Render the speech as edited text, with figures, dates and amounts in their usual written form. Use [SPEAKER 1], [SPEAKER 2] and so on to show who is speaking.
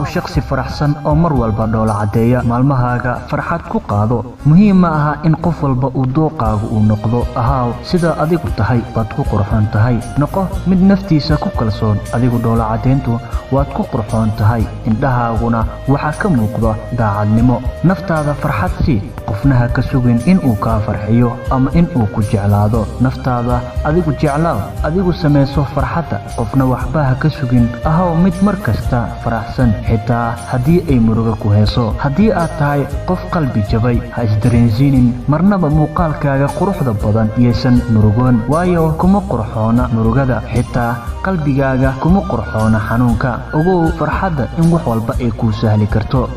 [SPEAKER 1] Shakhsi faraxsan oo mar walba dhoola caddeeya. Maalmahaaga farxad ku qaado. Muhiim ma aha in qof walba uu dooqaagu uu noqdo. Ahaaw sida adigu tahay, baad ku qurxoon tahay. Noqo mid naftiisa ku kalsoon. Adigu dhoola caddeyntu waad ku qurxoon tahay, indhahaaguna waxaa ka muuqda daacadnimo. Naftaada farxad sii. Qofna ha ka sugin inuu kaa farxiyo ama inuu ku jeclaado. Naftaada adigu jeclaaw, adigu samayso farxadda. Qofna waxba ha ka sugin. Ahow mid mar kasta faraxsan, xitaa haddii ay murugo ku heeso. Haddii aad tahay qof qalbi jabay, ha isdareensiinin marnaba. Muuqaalkaaga quruxda badan yaysan murugoon, waayo kuma qurxoona murugada, xitaa qalbigaaga kuma qurxoona xanuunka. Ogow farxadda in wax walba ay kuu sahli karto.